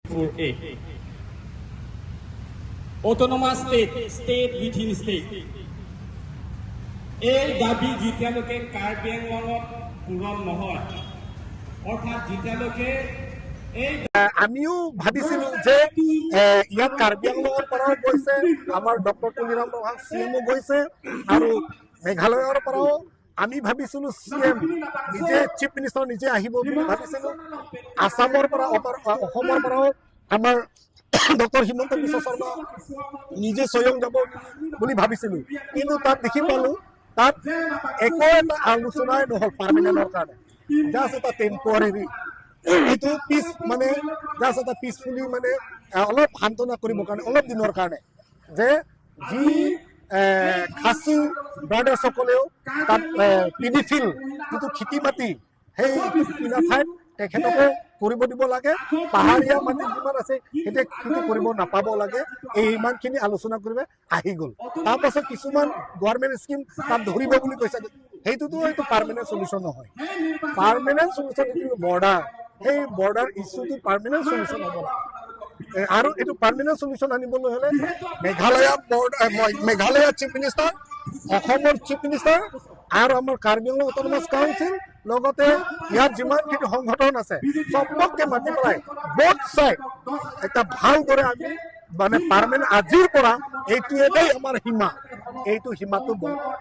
4A. Autonomous state, state within state. এই দাবী যেতিয়ালৈকে কাৰ্বি আংলঙত পূৰণ নহয়, অৰ্থাৎ যেতিয়ালৈকে এই আমিও ভাবিছিলো যে ইয়াত কাৰ্বি আংলঙৰ পৰাও গৈছে, আমাৰ ডক্টৰ তুলিৰাম ৰংহাং চি এমো গৈছে আৰু মেঘালয়ৰ পৰাও আমি ভাবিছিলো চি এম নিজে, চিফ মিনিষ্টাৰ নিজে আহিব বুলি ভাবিছিলো। আছামৰ পৰা, অসমৰ পৰাও আমাৰ ডক্টৰ হিমন্ত বিশ্ব শৰ্মা নিজে স্বয়ং যাব বুলি ভাবিছিলো। কিন্তু তাত দেখি পালো, তাত একো এটা আলোচনাই নহ'ল পাৰ্মানেণ্টৰ কাৰণে। জাষ্ট এটা টেম্পৰাৰী, এইটো পিচ, মানে জাষ্ট এটা পিচফুলি, মানে অলপ সান্তনা কৰিবৰ কাৰণে, অলপ দিনৰ কাৰণে, যে যি খাচী ব্ৰাদাৰ্ছসকলেও তাত পিডি ফিল্ড, যিটো খেতি মাটি, সেই কিনা ঠাইত তেখেতকো কৰিব দিব লাগে, পাহাৰীয়া মাটি যিমান আছে সেইটো খেতি কৰিব নাপাব লাগে, এই ইমানখিনি আলোচনা কৰিব আহি গ'ল। তাৰপাছত কিছুমান গভৰ্ণমেণ্ট স্কিম তাত ধৰিব বুলি কৈছে। সেইটোতো এইটো পাৰ্মানেণ্ট চলিউশ্যন নহয়। পাৰ্মানেণ্ট চলিউশ্যন যিটো বৰ্ডাৰ, সেই বৰ্ডাৰ ইছ্যুটো পাৰ্মানেণ্ট চলিউশ্যন হ'ব লাগে। আৰু এইটো পাৰ্মানেণ্ট চলিউশ্যন আনিবলৈ হ'লে Meghalaya border, Meghalaya chief minister, অসমৰ চিফ মিনিষ্টাৰ আৰু আমাৰ কাৰ্বি আংলং অট'নমাছ কাউন্সিল, লগতে ইয়াত যিমানখিনি সংগঠন আছে, চবকে মাতি পেলাই বোথ চাইড এটা ভালদৰে আমি মানে পাৰ্মানেণ্ট আজিৰ পৰা এইটো এটাই আমাৰ সীমা, এইটো সীমাটো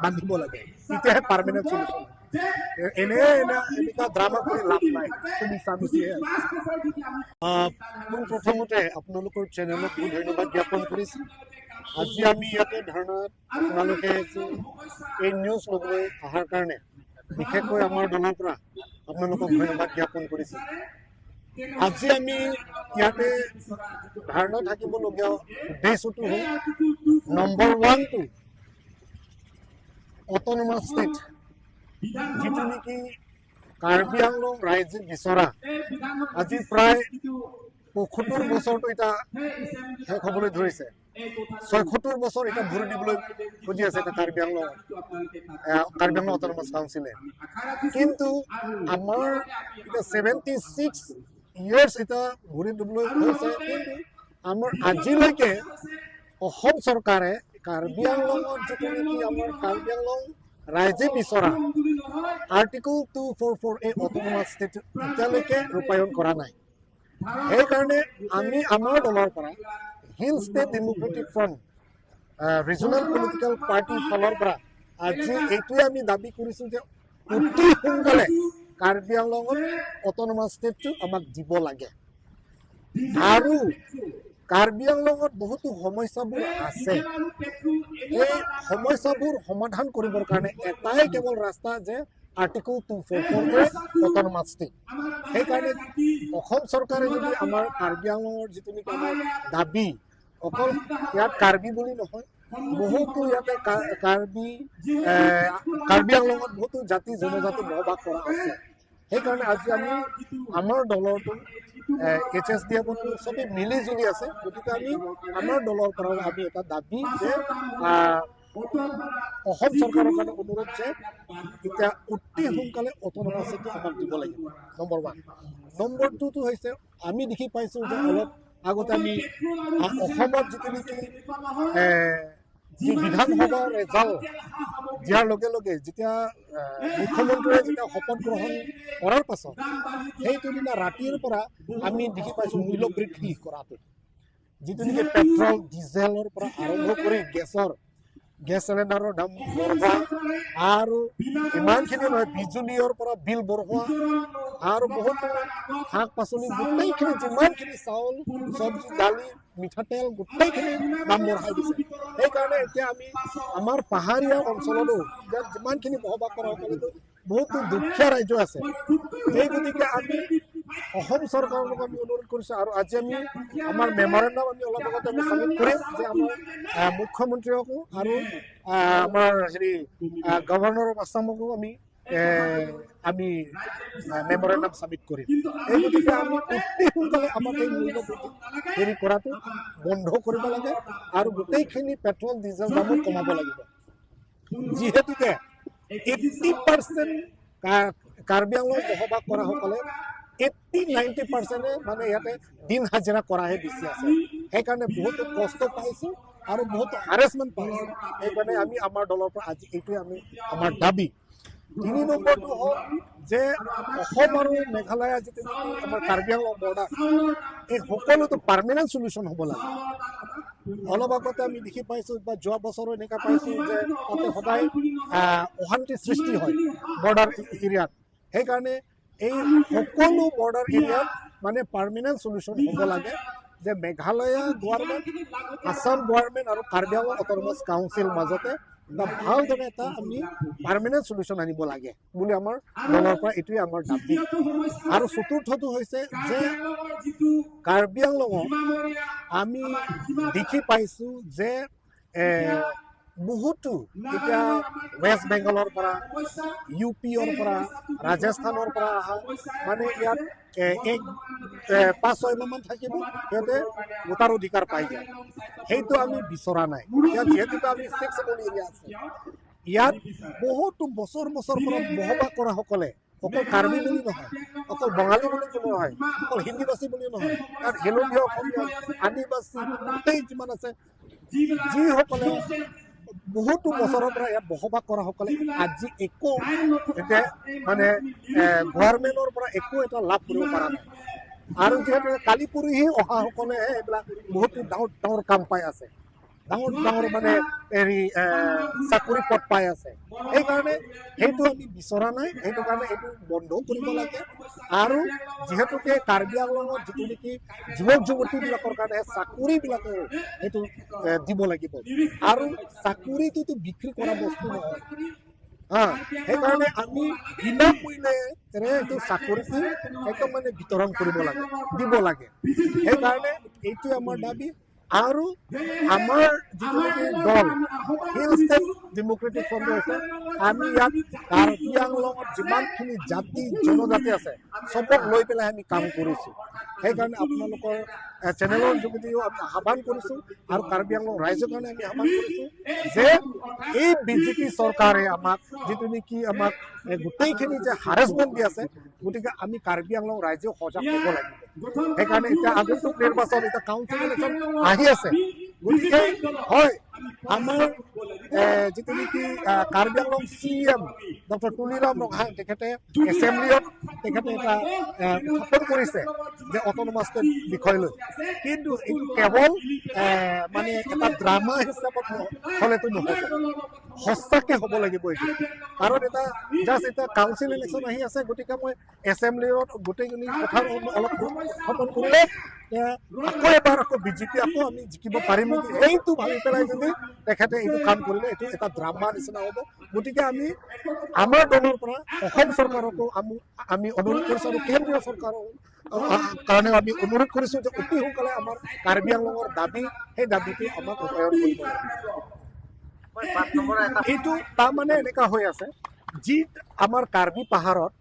বান্ধিব লাগে, তেতিয়াহে পাৰ্মানেণ্ট চলিউশ্যন। এনে এনে এনেকুৱা ড্ৰামা কৰি লাভ নাই, মিছা মিছিহে। পোনপ্ৰথমতে আপোনালোকৰ চেনেলক মই ধন্যবাদ জ্ঞাপন কৰিছোঁ। আজি আমি ইয়াতে ধৰ্ণাত আপোনালোকে যে এই নিউজ ল'বলৈ অহাৰ কাৰণে বিশেষকৈ আমাৰ দলৰ পৰা আপোনালোকক ধন্যবাদ জ্ঞাপন কৰিছোঁ। আজি আমি ইয়াতে ধৰ্ণা থাকিবলগীয়া উদ্দেশ্যটো হ'ল নম্বৰ ওৱানটো অট'নমাছ ষ্টেট, যিটো নেকি কাৰ্বি আংলং ৰাইজে বিচৰা, আজি প্ৰায় 75 বছৰটো এতিয়া শেষ হ'বলৈ ধৰিছে। 76 বছৰ এতিয়া ভৰি দিবলৈ খুজি আছে এতিয়া কাৰ্বি আংলং অট'নমাছ কাউন্সিলে। কিন্তু আমাৰ এতিয়া 76 ইয়াৰ্ছ এতিয়া ভৰি দিবলৈ হৈছে, কিন্তু আমাৰ আজিলৈকে অসম চৰকাৰে কাৰ্বি আংলঙত যিটো নেকি আমাৰ কাৰ্বি আংলং ৰাইজে বিচৰা Article 244A autonomous state এতিয়ালৈকে ৰূপায়ণ কৰা নাই। সেইকাৰণে আমি আমাৰ দলৰ পৰা, hill state Democratic front regional political পাৰ্টিৰ ফালৰ পৰা আজি এইটোৱে আমি দাবী কৰিছোঁ যে অতি সোনকালে কাৰ্বি আংলঙত অট'নমাছ ষ্টেটটো আমাক দিব লাগে। আৰু কাৰ্বি আংলঙত বহুতো সমস্যাবোৰ আছে। এই সমস্যাবোৰ সমাধান কৰিবৰ কাৰণে এটাই কেৱল ৰাস্তা যে Article 244A autonomous state। সেইকাৰণে অসম চৰকাৰে যদি আমাৰ কাৰ্বি আংলঙৰ যিটো নেকি আমাৰ দাবী, অকল ইয়াত কাৰ্বি বুলি নহয়, বহুতো ইয়াতে কাৰ্বি আংলঙত বহুতো জাতি জনজাতি বসবাস কৰা আছে। সেইকাৰণে আজি আমি আমাৰ দলৰটো এইচ এছ ডি এফতো চবেই মিলি জুলি আছে। গতিকে আমি আমাৰ দলৰ পৰাও আমি এটা দাবী যে অসম চৰকাৰৰ কাৰণে অনুৰোধ যে এতিয়া অতি সোনকালে অট'নমাছটো আমাক দিব লাগিব, নম্বৰ ওৱান। নম্বৰ টুটো হৈছে আমি দেখি পাইছোঁ যে অলপ আগতে আমি অসমত যিটো নেকি যি বিধানসভাৰ ৰেজাল্ট দিয়াৰ লগে লগে যেতিয়া মুখ্যমন্ত্ৰীয়ে যেতিয়া শপত গ্ৰহণ কৰাৰ পাছত সেইটো দিনা ৰাতিৰ পৰা আমি দেখি পাইছোঁ মূল্য বৃদ্ধি কৰাটো, যিটো নেকি পেট্ৰল ডিজেলৰ পৰা আৰম্ভ কৰি গেছ চিলিণ্ডাৰৰ দাম বঢ়োৱা, আৰু ইমানখিনি নহয়, বিজুলীৰ পৰা বিল বঢ়োৱা, আৰু বহুতো শাক পাচলি গোটেইখিনি, যিমানখিনি চাউল, চব্জি, দালি, মিঠাতেল, গোটেইখিনি দাম বঢ়াই দিছে। সেইকাৰণে এতিয়া আমি আমাৰ পাহাৰীয়া অঞ্চলতো ইয়াত যিমানখিনি বসবাস কৰাসকলেতো বহুতো দুখীয়া ৰাজ্য আছে। সেই গতিকে আমি অসম চৰকাৰৰ লগত আমি অনুৰোধ কৰিছোঁ আৰু আজি আমি আমাৰ মেমৰেণ্ডাম আমি অলপ আগতে আমি ছাবমিট কৰিম যে আমাৰ মুখ্যমন্ত্ৰীকো আৰু আমাৰ হেৰি গভৰ্ণৰ অফ আছামকো আমি মেমৰেণ্ডাম ছাবমিট কৰিম। এই গতিকে আমি অতি সোনকালে আমাক এই মূল্য বৃদ্ধি হেৰি কৰাটো বন্ধ কৰিব লাগে আৰু গোটেইখিনি পেট্ৰল ডিজেল দামো কমাব লাগিব। যিহেতুকে 80% কাৰ্বি আংলঙত বসবাস কৰাসকলে 80-90% মানে ইয়াতে দিন হাজিৰা কৰাহে বেছি আছে। সেইকাৰণে বহুতো কষ্ট পাইছোঁ আৰু বহুতো হাৰেছমেণ্ট পাইছোঁ। সেইকাৰণে আমি আমাৰ দলৰ পৰা আজি এইটোৱে আমি আমাৰ দাবী। 3 নম্বৰটো হ'ল যে অসম আৰু মেঘালয় যিটো আমাৰ কাৰ্বি আংলং বৰ্ডাৰ, এই সকলোটো পাৰ্মানেণ্ট চলিউশ্যন হ'ব লাগে। অলপ আগতে আমি দেখি পাইছোঁ বা যোৱা বছৰো এনেকুৱা পাইছোঁ যে তাতে সদায় অশান্তিৰ সৃষ্টি হয় বৰ্ডাৰ এৰিয়াত। সেইকাৰণে এই সকলো বৰ্ডাৰ এৰিয়াত মানে পাৰ্মানেণ্ট চলিউশ্যন হ'ব লাগে যে মেঘালয়া গভৰ্ণমেণ্ট, আছাম গভৰ্ণমেণ্ট আৰু কাৰ্বি আংলং অট'নমাছ কাউন্সিল মাজতে এটা ভালদৰে এটা আমি পাৰ্মানেণ্ট চলিউশ্যন আনিব লাগে বুলি আমাৰ দলৰ পৰা এইটোৱে আমাৰ দাবী। আৰু চতুৰ্থটো হৈছে যে কাৰ্বি আংলঙত আমি দেখি পাইছোঁ যে বহুতো এতিয়া ৱেষ্ট বেংগলৰ পৰা, ইউ পিৰ পৰা, ৰাজস্থানৰ পৰা অহা মানে ইয়াত এক 5-6 মাহমান থাকিব, সিহঁতে ভোটাৰ অধিকাৰ পাই যায়। সেইটো আমি বিচৰা নাই। ইয়াত যিহেতুকে আমি 6 শ্বেডিউল এৰিয়া আছে, ইয়াত বহুতো বছৰ বছৰ পৰা বসবাস কৰাসকলে অকল কাৰ্বি বুলি নহয়, অকল বঙালী বুলি নহয়, অকল হিন্দীভাষী বুলি নহয়, ইয়াত হেলনীয় অসমীয়া, আদিবাসী গোটেই যিমান আছে, যিসকলে বহুতো বছৰৰ পৰা ইয়াত বসবাস কৰাসকলে আজি একো এতিয়া মানে গভৰ্ণমেণ্টৰ পৰা একো এটা লাভ কৰিব পৰা নাই। আৰু যিহেতু কালি পৰহি অহাসকলেহে এইবিলাক বহুতো ডাঙৰ ডাঙৰ কাম পাই আছে, ডাঙৰ ডাঙৰ মানে হেৰি চাকৰি পদ পাই আছে। সেইকাৰণে সেইটো আমি বিচৰা নাই। সেইটো কাৰণে এইটো বন্ধ কৰিব লাগে। আৰু যিহেতুকে কাৰ্বি আংলঙত যিটো নেকি যুৱক যুৱতীবিলাকৰ কাৰণে চাকৰিবিলাকো সেইটো দিব লাগিব। আৰু চাকৰিটোতো বিক্ৰী কৰা বস্তু নহয়, হা। সেইকাৰণে আমি বিনামূল্যেৰে এইটো চাকৰিটো একদম মানে বিতৰণ কৰিব লাগে, দিব লাগে। সেইকাৰণে এইটোৱে আমাৰ দাবী। আৰু আমাৰ যিটো নেকি দল হিল ষ্টেট ডেম'ক্ৰেটিক ফ্ৰণ্ট হৈছে, আমি ইয়াত কাৰ্বি আংলঙত যিমানখিনি জাতি জনজাতি আছে চবক লৈ পেলাই আমি কাম কৰিছোঁ। সেইকাৰণে আপোনালোকৰ চেনেলৰ যোগেদিও আমি আহ্বান কৰিছোঁ আৰু কাৰ্বি আংলং ৰাইজৰ কাৰণে আমি আহ্বান কৰিছোঁ যে এই বিজেপি চৰকাৰে আমাক যিটো নেকি আমাক গোটেইখিনি যে হাৰেছমেণ্ট দি আছে, গতিকে আমি কাৰ্বি আংলং ৰাইজেও সজাগ হ'ব লাগিব। সেইকাৰণে এতিয়া আগন্তুক নিৰ্বাচন, এতিয়া কাউন্সিল ইলেকশ্যন আহি আছে, গতিকে হয় আমাৰ যিটো নেকি Karbi Anglong CM doctor Tuliram Ronghang, তেখেতে এছেম্বলিত তেখেতে এটা উত্থাপন কৰিছে যে অট'নমাছ ষ্টেট বিষয় লৈ, কিন্তু এইটো কেৱল মানে এটা ড্ৰামা হিচাপত হ'লেতো নহ'ব, সঁচাকে হ'ব লাগিব এইটো। কাৰণ এটা জাষ্ট এতিয়া কাউন্সিল ইলেকশ্যন আহি আছে, গতিকে মই এছেম্বলিত গোটেইখিনি কথা অলপ উত্থাপন কৰিলে আকৌ এবাৰ আকৌ বিজেপি আকৌ আমি জিকিব পাৰিম নেকি এইটো ভাবি পেলাই যদি তেখেতে এইটো কাম কৰিলে এইটো এটা ড্ৰামা নিচিনা হ'ব। গতিকে আমি আমাৰ দলৰ পৰা অসম চৰকাৰকো আমি অনুৰোধ কৰিছোঁ আৰু কেন্দ্ৰীয় চৰকাৰৰ কাৰণেও আমি অনুৰোধ কৰিছোঁ যে অতি সোনকালে আমাৰ কাৰ্বি আংলঙৰ দাবী, সেই দাবীটো আমাক ৰূপায়ণ কৰিব লাগে। এইটো তাৰমানে এনেকুৱা হৈ আছে, যি আমাৰ কাৰ্বি পাহাৰত,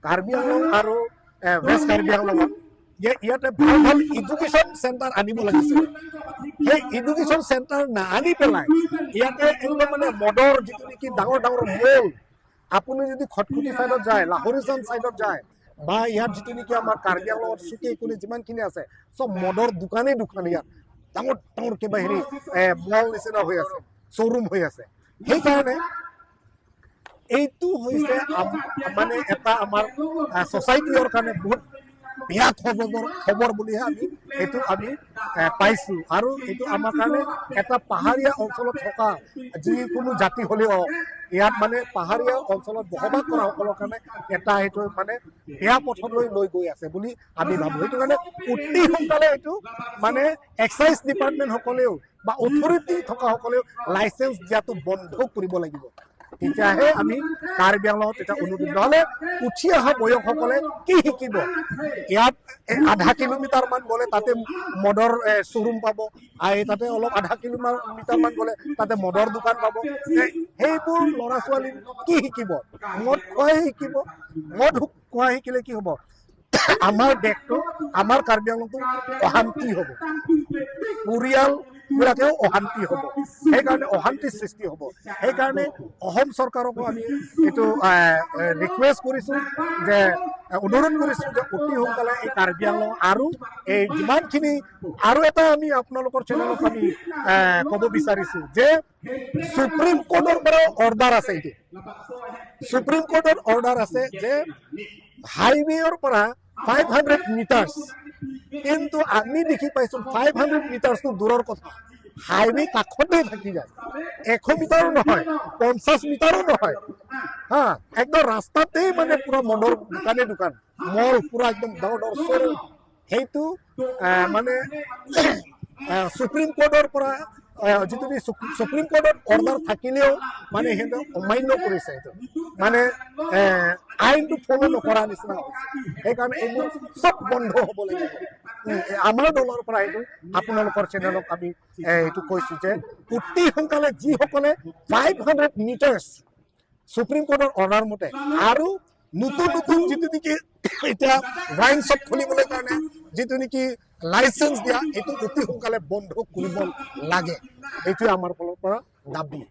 কাৰ্বি আংলং আৰু ৱেষ্ট কাৰ্বি আংলঙত ইয়াতে ভাল ভাল এডুকেশ্যন চেণ্টাৰ আনিব লাগিছিল। সেই এডুকেশ্যন চেণ্টাৰ নাআনি পেলাই ইয়াতে একদম মানে মদৰ যিটো নেকি ডাঙৰ ডাঙৰ মল, আপুনি যদি খটখটি চাইডত যায়, লাহৰিজান চাইডত যায়, বা ইয়াত যিটো নেকি আমাৰ কাৰ্বি আংলঙত চুকে কোণে যিমানখিনি আছে চব মদৰ দোকানেই দোকান, ইয়াত ডাঙৰ ডাঙৰ কিবা হেৰি মল নিচিনা হৈ আছে, শ্ব'ৰুম হৈ আছে। সেইকাৰণে এইটো হৈছে মানে এটা আমাৰ ছ'চাইটিৰ কাৰণে বহুত বেয়া খবৰ বুলিহে আমি এইটো আমি পাইছোঁ। আৰু এইটো আমাৰ কাৰণে এটা পাহাৰীয়া অঞ্চলত থকা যিকোনো জাতি হ'লেও ইয়াত মানে পাহাৰীয়া অঞ্চলত বসবাস কৰাসকলৰ কাৰণে এটা সেইটো মানে বেয়া পথলৈ লৈ গৈ আছে বুলি আমি ভাবোঁ। সেইটো কাৰণে অতি সোনকালে এইটো মানে এক্সাইজ ডিপাৰ্টমেণ্টসকলেও বা অথৰিটি থকাসকলেও লাইচেঞ্চ দিয়াটো বন্ধ কৰিব লাগিব। তেতিয়াহে আমি কাৰ্বি আংলঙত তেতিয়া উন্নতি, নহ'লে উঠি অহা বয়সসকলে কি শিকিব? ইয়াত আধা কিলোমিটাৰ মান গ'লে তাতে মদৰ শ্ব'ৰুম পাব, আৰু তাতে অলপ আধা কিলোমিটাৰ মান গ'লে তাতে মদৰ দোকান পাব। সেইবোৰ ল'ৰা ছোৱালী কি শিকিব? মদ খোৱাই শিকিব। মদ খোৱা শিকিলে কি হ'ব? আমাৰ দেশটো, আমাৰ কাৰ্বি আংলংটো অশান্তি হ'ব, পৰিয়াল বিলাকেও অশান্তি হ'ব, সেইকাৰণে অশান্তিৰ সৃষ্টি হ'ব। সেইকাৰণে অসম চৰকাৰকো আমি এইটো ৰিকুৱেষ্ট কৰিছোঁ যে অনুৰোধ কৰিছোঁ যে অতি সোনকালে এই কাৰ্বি আংলং আৰু এই যিমানখিনি, আৰু এটা আমি আপোনালোকৰ চেনেলত আমি ক'ব বিচাৰিছোঁ যে সুপ্ৰিম কোৰ্টৰ পৰাও অৰ্ডাৰ আছে। এইটো সুপ্ৰিম কোৰ্টৰ অৰ্ডাৰ আছে যে হাইৱেৰ পৰা 500 মিটাৰ্ছ। কিন্তু আমি দেখি পাইছোঁ, 500 মিটাৰ্ছটো দূৰৰ কথা, হাইৱে কাষতে থাকি যায়। 100 মিটাৰো নহয়, 50 মিটাৰো নহয়, হা, একদম ৰাস্তাতেই মানে পুৰা মদৰ দোকানে দোকান, মল, পুৰা একদম ডাঙৰ ডাঙৰ শ্ব'ৰুম। সেইটো মানে সুপ্ৰিম কোৰ্টৰ পৰা যিটো সুপ্ৰিম কোৰ্টত অৰ্ডাৰ থাকিলেও মানে সিহঁতে অমান্য কৰিছে। এইটো মানে আইনটো ফ'ল' নকৰা নিচিনা হৈছে। সেইকাৰণে এইবোৰ চব বন্ধ হ'ব লাগিব। আমাৰ দলৰ পৰা এইটো আপোনালোকৰ চেনেলক আমি এইটো কৈছোঁ যে অতি সোনকালে যিসকলে 500 মিটাৰ্ছ সুপ্ৰিম কোৰ্টৰ অৰ্ডাৰ মতে আৰু নতুন নতুন যিটো নেকি এতিয়া ৱাইন শ্বপ খুলিবলৈ কাৰণে যিটো নেকি লাইচেঞ্চ দিয়া, এইটো অতি সোনকালে বন্ধ কৰিব লাগে। এইটোৱে আমাৰ ফালৰ পৰা দাবী।